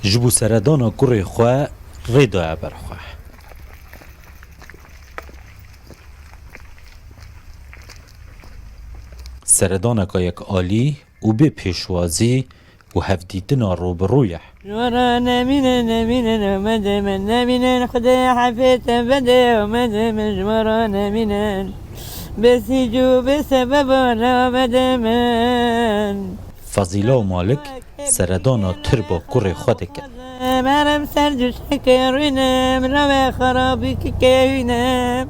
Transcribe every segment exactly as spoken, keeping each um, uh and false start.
Ji bo seredana kurê xwe rê daye ber xwe. Seredaneka yek alî û bê pêşwazî û hevdîtina rû bi rû ye. Ji we re nemînin, nemînin, Amedê min, nemînin, Xwedê hefê te bede, Amedê min, ji we re nemînin. Bê sîc û bê sebeba ne, Amedê min. Fezîla û Malik seredana tirba kurê xwe dikin. Merem ser cuşekê rûne, mirave xerabî kike hûne.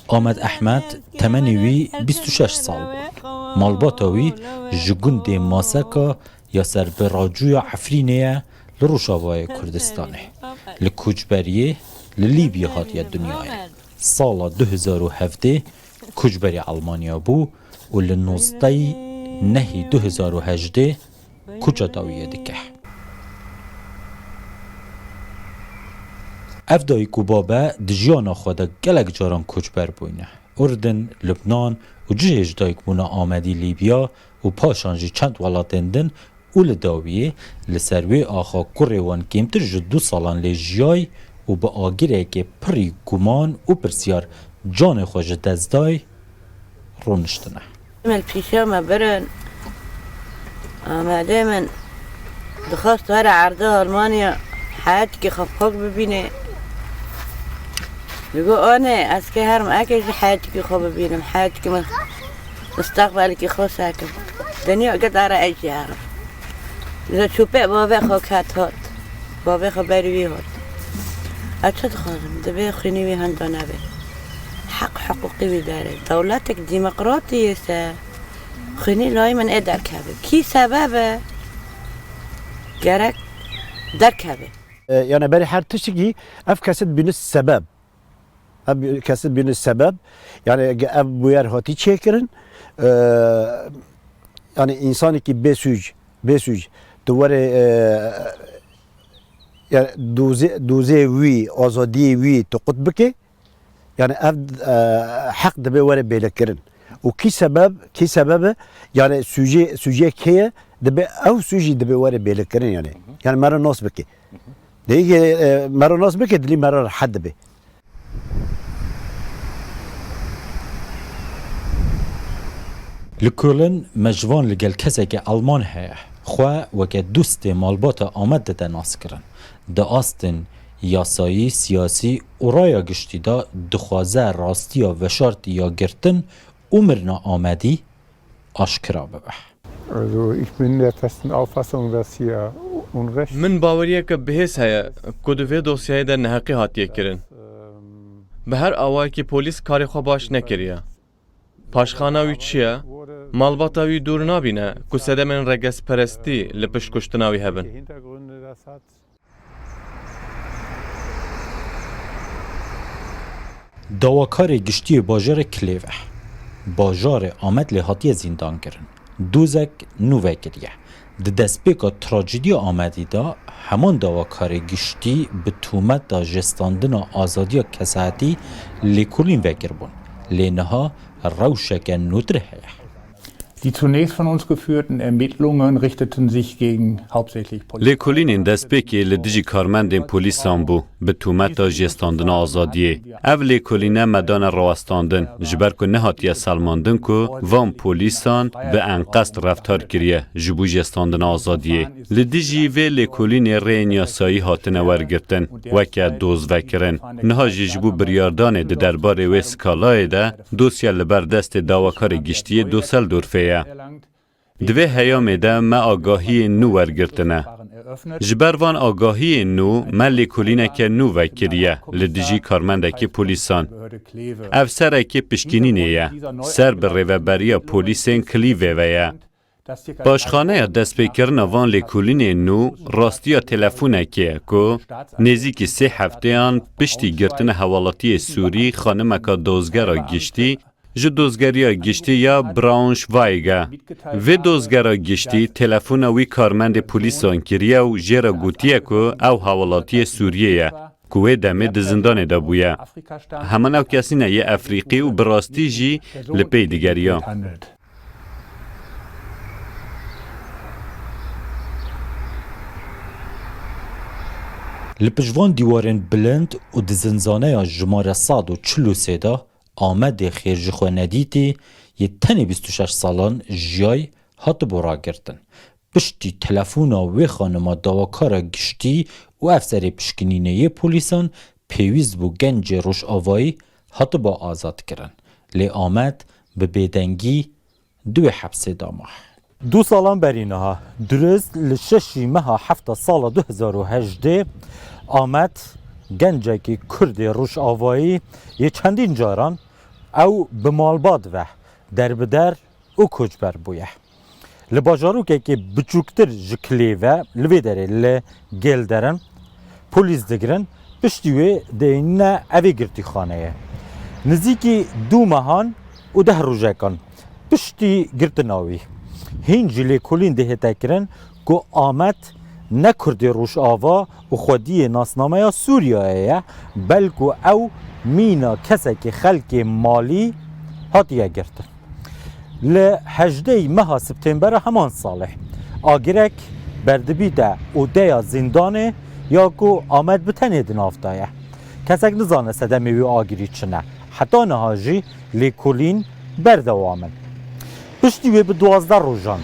Amed Ehmed temenê wî bîst û şeş sal bû. Malbata wî ji gundê Maseka ya ser bi racûya Efrînê ye li Rojavayê Kurdistanê. Li koçberiyê li Lîbya hatiye dinyayê. Sala du hezar û hevdeh koçberî Almanya bû û li nozdehî nehî du hezar û hejdeh koça dawiyê dike. Ev dayik û babe di jiyana xwe de gelek caran koçber bûyne. Urdin, Lubnan û cihê ji dayikbûna Amedî Lîbya û paşan jî çend welatên din û li dawiyê li ser wê axa kurê wan kêmtir ji du salan lê jiyay û bi agirekê pirî guman û pirsyar canê xwe ji dest day, rûniştine. Min pîşa me birin. Amedê min dixwast were erdê Almanya, heyetikê xwe pak bibîne. Digo, anê, ez kê herim, eke jî heyetikê xwe bibînim, heyetikê min, mustaqbelekî xwe sekim. Dinya gidare ez jî herim. Li çûpê bavê xwe ket hat. Bavê xwe berî wî hat. Ez çi dixwazim? Divê xwînî wî henda nebe. Heq hiqûqî wî dere. Dewletek demokratî ye se xwînî layê min ê derkeve. Kî sebeb e? Gerek derkeve. E, yani berî her tiştekî ev kesê dibîne sebeb. Ev kesê dibîne sebeb. Yani ge-, ev bûyer hatî çêkirin. E, yani însanekî bêsûc, bêsûc tu were, e, yani dozê, dozê wî, azadiyê wî tu qut bike. Yani ev, e, heq dibe were bêlekirin. Û kî sebeb, kî sebebe, yani sûcê, sûcê kê ye, dibe ew sûcî dibe were bêlekirin yani. Yani me re nas bike. Deyî ke, e, me re nas bike, dilî me re rehet dibe. Li Kolin me ji van li gel keseke Alman heye. Xwe weke dostê malbata Amed dide naskirin. Di astên yasayî, siyasî û raya giştî de dixwaze rastiya veşartî ya girtin û mirina Amedî aşkira bibe. Also, ich bin der festen Auffassung, dass hier Unrecht Min baweriyeke bihêz heye ku di vê dosyayê de neheqî hatiye kirin. Bi her awayekî polîs karê xwe baş nekiriye. Paşxana wî çi ye? Malbata wî dûr nabîne ku sedemên regezperestî li pişt kuştina wî hebin. Dawakarê giştî yê bajarê Klêv e. Bajarê Amed lê hatiye zîndankirin. Dozek nû vekiriye. Di destpêka trajediya Amedî de heman dawakarê giştî bi tûmeta jêstandina azadiya kesahetî lêkolîn vekiribûn. Lê niha rewşeke nûtir heye. Die zunächst von uns geführten Ermittlungen richteten sich gegen hauptsächlich Polizei. Lêkolînên destpêkê li dijî karmendên polîsan bû, bi tûmeta jêstandina azadiyê. Ev lêkolîne me dane rawestandin, ji ber ku nehatiye selmandin ku van polîsan bi enqest reftar kiriye ji bo jêstandina azadiyê. Li dijî vê lêkolînê rêyên yasayî hatine wergirtin, weke dozvekirin. Niha jî ji bo biryardanê di derbarê wê skalayê de dosya li ber destê dawakarê giştî yê Dusseldorfê ye. Di vê heyamê de me agahiyên nû wergirtine. Ji ber van agahiyên nû me lêkolîneke nû vekiriye li dijî karmendekî polîsan. Ev serekê piştgirînê ye. Ser bi rêveberiya polîsên Klîvê ve ye. Paşxaneya destpêkirina van lêkolînên nû rastiya telefonekê ye ku nêzîkî sê hefteyan piştî girtina hewalatiyê Sûrî xanimeka dozgera giştî ji dozgeriya giştî ya Braunschweig e. Vê dozgera giştî telefona wî karmendê polîsan kiriye û jê re gotiye ku ew hewalatiyê Sûriyê ye, ku wê demê di zindanê de bûye. Heman ew kesî ne yê Efrîqî û bi rastî jî li pey digeriya. Handelt. Li pişt van dîwarên bilind û di zinzaneya jimare sed û çil û sê de Amedê xêr ji xwe nedîtî yê tenê bîst û şeş salan jiyayî hatibû ragirtin. Piştî telefona wê xanima dawakara giştî û efserê pişkinînê yê polîsan pêwîst bû gencê Rojavayî hatiba azadkirin. Lê Amed bi bêdengî di wê hepsê de ma. Du salan berî niha, dirust li şeşî meha hefta sala du hezar û hejdê, Amed, gencekî Kurdê Rojavayî yê çendîn caran ew bi malbat ve derbider û koçber bûye. Li bajarokekê biçûktir ji Kilê ve li vê derê li Gêlderin polîs digirin, piştî wê deyînine evê girtîxaneyê. Nizîkî du mehan û deh rojekan piştî girtina wî, hîn jî lêkolîn dihête kirin ku Amed ne Kurdê Rojava û xwediyê nasnameya Sûriyeyê ye, belku ew mîna kesekî xelkê Malî hatiye girtin. Li hejdehê meha Septembera heman salê agirek berdibîte odeya zîndanê ya ku Amed bi tenê di nav de ye. Kesek nizane sedemê wê agirî çi ne. Heta niha jî lêkolîn berdewam in. Piştî wê bi duwazdeh rojan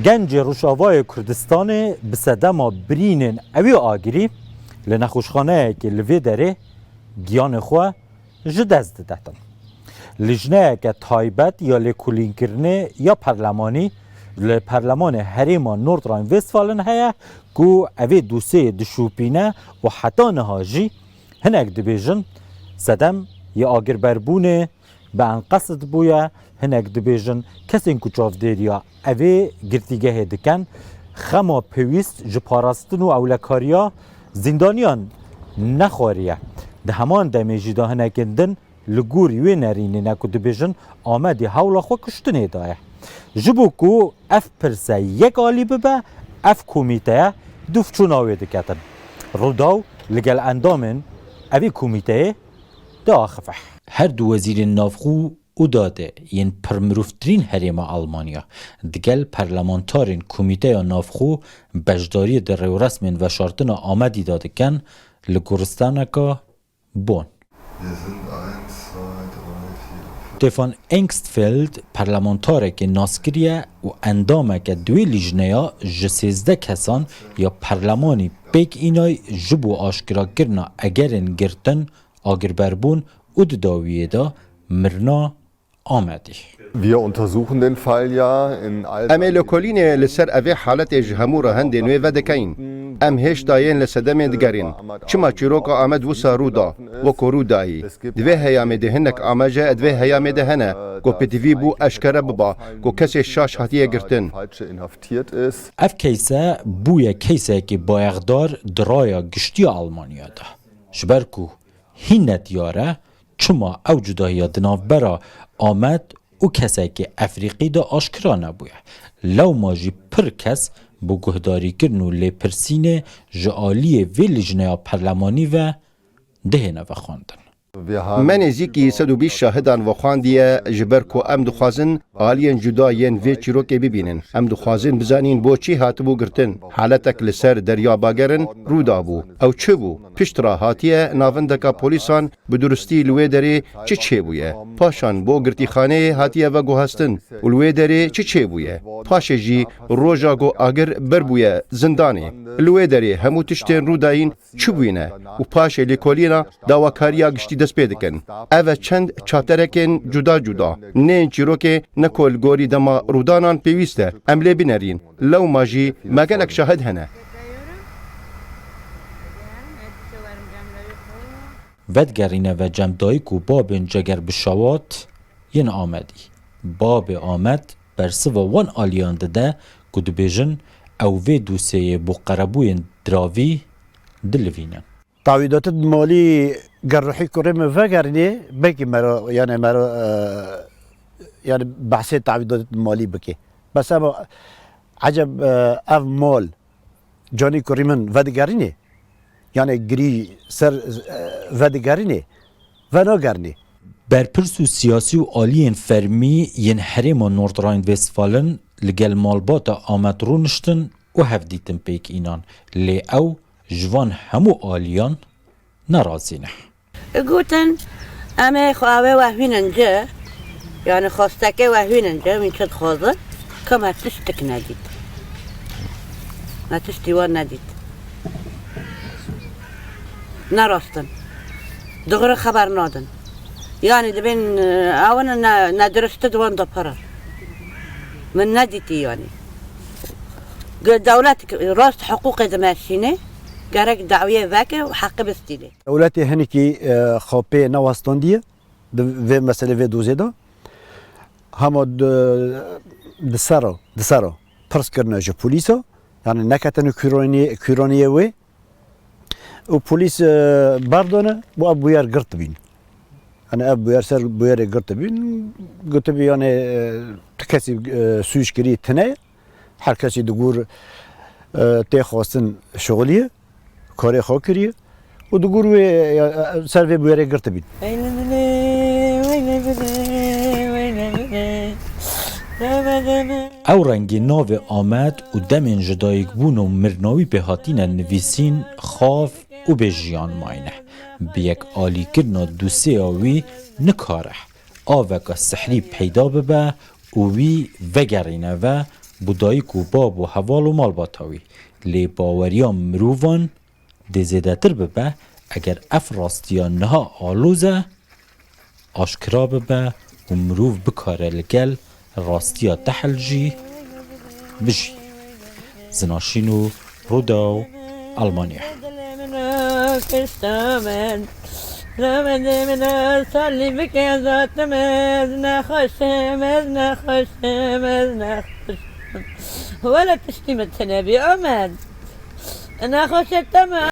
gencê Rojavayê Kurdistanê bi sedema birînên ewî agirî li nexweşxaneyekê li vê derê giyanê xwe ji dest didetin. Lijneyeke taybet ya lêkolînkirinê ya perlemanî li Perlemanê Herêma Nordrhein-Westfalen heye ku evê dosyeyê dişopîne û heta niha jî hinek dibêjin sedem ya agirberbûnê bi enqesit bûye, hinek dibêjin kesên ku çavdêriya evê girtîgehê dikin, xema pêwîst ji parastin û ewlekariya zîndaniyan nexwariye. Di heman demê jî de hinekên din li gorî wê nerînê ne ku dibêjin Amedê hewla xwe kuştinê daye. Ji bo ku ev pirse yek alî bibe, ev komîteye dûvçûna wê diketin. Rûdaw li gel endamên evî komîteyê diaxife. Her du wezîrên navxwe û dadê yên pirmirovtirîn herêma Almanya digel parlamentarên Komîteya Navxwe beşdariyê di rêwresmên veşartina Amedî de dikin li goristaneka Bonn. Wir sind eins, zwei, drei, vier, fünf. Stefan Engstfeld parlamentarekê naskiriye û endameke di wê lîjneya ji sêzdeh kesan ya perlemanî pêk înay ji bo aşkirakirina egerên girtin, agirberbûn û di dawiyê de mirina Amedî. Wir untersuchen den Fall ja in all Em ê lêkolînê li ser evê haletê ji hemû rehendên wê vedikeyin. Em hêşta yên li sedemê digerîn. Çima çîroka Amed wisa rû da, wekû rû dayî? Di vê heyamê de hinek amaje di vê heyamê de hene, ku pêdivî bû eşkere biba, ku kesê şaş hatiye girtin. Falsche inhaftiert ist. Ev keyse bûye keysekî bayexdar di raya giştî ya Almanya de. Ji ber ku hîn nediyar e, çima ew cudahiya di navbera Amed û kesekî Efrîqî de aşkira nebûye. Lewma jî pir kes bo guhdarîkirin û lêpirsînê ji aliyê vê lijneya perlemanî ve dihêne vexwendin. Wir haben Me nêzîkî sed û bîst şahidan vexwandiye, ji ber ku em dixwazin aliyên cuda yên vê çîrokê bibînin. Em dixwazin bizanîn bo çi hatibû girtin. Haletek li ser derya Bagerin rû dabû. Ew çi bû? Piştre hatiye navendeka polîsan bi durustî li wê derê çi çêbûye. Paşan bo girtîxaneyê hatiye veguhestin û li wê derê çi çêbûye. Paşê jî roja ku agir berbûye zindanê. Li wê derê hemû tiştên rû dayîn çi bûyne û paşê lêkolîna dawakariya giştî dest pê dikin. Ev e çend çapterekên cuda cuda. Neyên çîrokê ne ku li gorî dema rûdanan pêwîst e em lê binerîn. Lewma jî me gelek şahid hene. Vedigerîne ve cem dayik û babên cegerbişewat yên Amedî. Babê Amed bersiva wan aliyan dide ku dibêjin ew vê dosyeyê bo qerebûyên diravî dilivînin. Tawîdatê malî ger ruhî kurê min vegerînê, belkî mero, yani mero, e, yani behsê tawîdatê malî bike. Bes ema eceb, e, ev mal canî kurî min vedigerînê? Yani girî ser, e, vedigerînê? Venagerînê. Berpirs û siyasî û aliyên fermî yên herêma Nordrhein-Westfalen li gel malbata Amed rûniştin û hevdîtin pêk înan, lê ew ji van hemû aliyan nerazî ne. Gotin, em ê xwe avê we hûnin ci, yani xwestekê we hûnin ci, wîn çi dixwazin, ka me tiştik nedît. Me tiştî wan nedît. Ne rast in. Dixwin xeber nadin. Yani dibên, e, ew ne, ne, nediristi di wan de pere. Min nedîtî yani. Ge-, dewlet rast hiqûqê dimeşîne, gerek dawiyê veke û heqê bistîne. Dewletê hinekî, e, xwe pê newestandiye di vê meselê, vê dozê de. Hema di, di ser re, di ser re pirs kirine ji polîsa, yani neketine kûraniyê, kûraniyê wê. Û polîs, e, berdane, bo ev bûyer girt bîn. Yani ev bûyer ser bûyerê girt bîn. Gotibî yani, e, tu kesî, e, sûc kirî tine ye. Her kesî digor, e, tê xwestin şixuliyê, karê xwe kiriye û digor wê, e, e, ser vê bûyerê girtibîn. Weyle bile, weyle bile, weyle bile. Deme, deme. Ew rengê navê Amed û demên ji dayikbûn û mirina wî pê hatine nivîsîn, xav û bê jiyan mayne. Bi yekalîkirina dosyeya wî nikare aveka sihrî peyda bibe û wî vegerîne ve bo dayik û bab û heval û malbata wî. Lê baweriya mirovan dê zêdetir bibe, eger ev rastiya niha aloz e, aşkira bibe û mirov bikare li gel rastiya tehil jî bijî. Zinaşîn û Rûdaw, Almanya. Dilê min kişta min, demedê min salî bike zatim, ez nexweşim, ez nexweşim, ez nexweşim. Wele tiştî min tune bî, Amed. Nexweşê te me